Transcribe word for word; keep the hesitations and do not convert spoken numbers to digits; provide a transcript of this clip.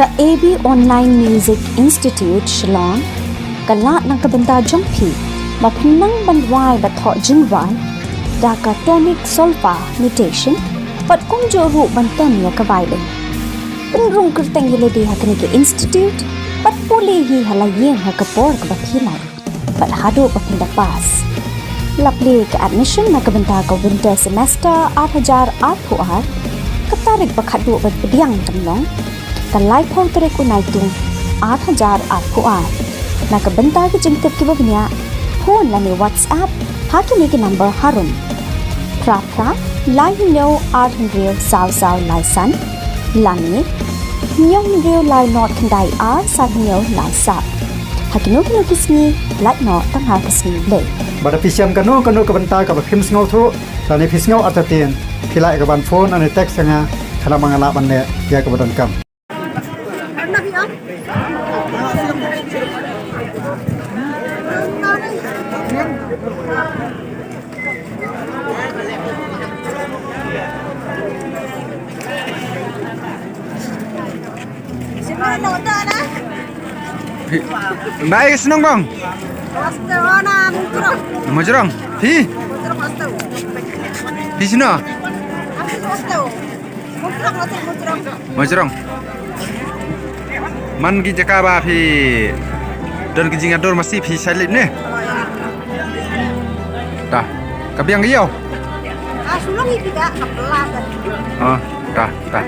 A B Online Music Institute Shillong ka lah na ka bynta jong phi ba phin nang ban rwai bad thoh jingrwai da ka tonic solfa notation bad kumjuh ruh ban tem ïa ka violin. Pynrung kyrteng ïa lade ha kane ka institute bad pule hi ha la ïing ha ka por kaba phi lai bad haduh ba phin da pass. La plie ka admission na ka bynta ka winter semester ar hajar arphew ar, ka tarik ba khatduh ban pdiang jong long ka laiphew tarik u Naitung ar hajar arphew ar. Na ka bynta ki jingtip kiba bniah, phone lane WhatsApp ha kine ki number harum: phra phra lai hynñiew ar hynriew saw saw lai san lane hynñiew hynriew lai nod khyndai ar san hynñiew lai saw. Ha kino kino ki sngi, lait noh tang ha ka sngi Blei. Bad lada phi shem kano kano ka bynta kaba phim sngewthuh lane phi sngew artatien, phi lah ïa ka ban phone lane text ïa nga, khnang ba nga lah ban leh ïa kaba donkam. Sino na uta na? Phi, ba ai ka shnong bang? Hostel na Mujrong. Mujrong. Phi? Mujrong hostel. Phi sino? Aku hostel. Mujrong hostel Mujrong. Mujrong. Man ki jaka ba phi don ki jingïadur masi phi shait leit ne? Ta. Ka biang ka ïew. Ah, sulung hi phi ka, ka pla ka. Ah, ta, ta.